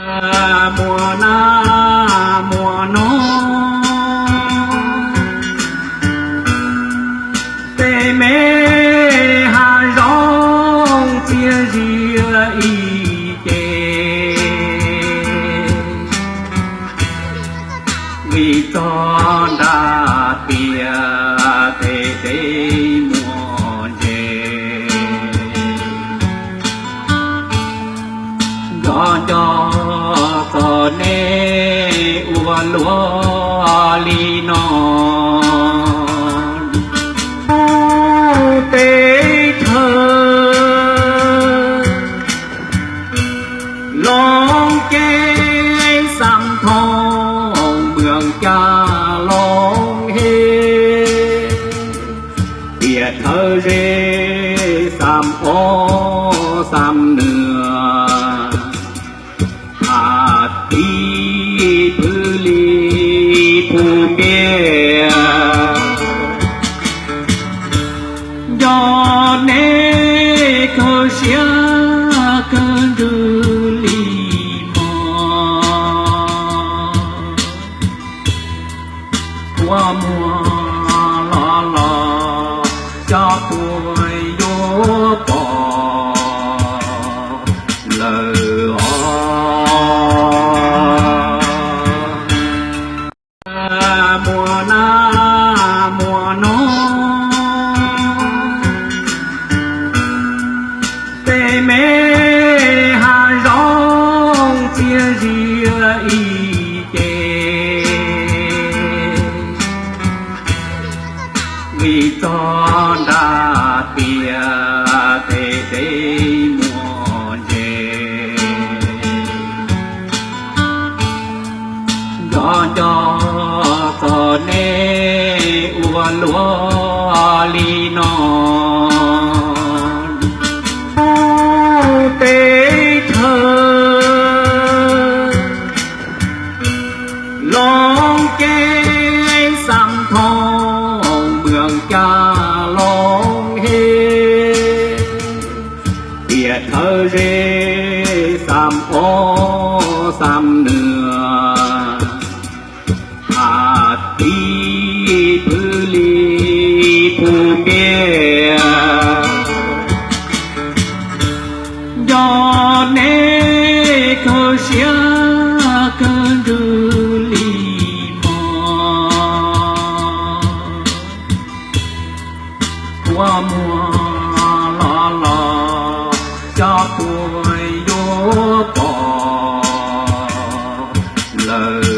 Muaj nag muaj noog, tej me hav zoov txias zias ib ce, vim txog nram tiaj tej dej muaj ntses. Nco nco txog nej ua luaj li no, teb chaws Looj Ceeb Xam Thooj, Mws Cas Looj Hej, tiam thawj zej Xam Ob Xam Nwj, Has Tis Pwg Lis Phu Npias. Nco nej kawg siab kawg ntsws li hmo, kua muag los los coj tuaj yuav pom lawm os. Muaj nag muaj noog, tej me hav zoov txias zias ib ce, vim txog nram tiaj tej dej muaj ntses. Nco nco txog nej ua luaj li no, teb chaws Looj Ceeb Xam Thooj, Mws Cas Looj Hej, tiam thawj zej Xam Ob Xam Nwj, Has Tis Pwg Lis Phu Npias. Nco nej kawg siab kawg ntsws li hmo, kua muag los los coj tuaj yuav pom lawm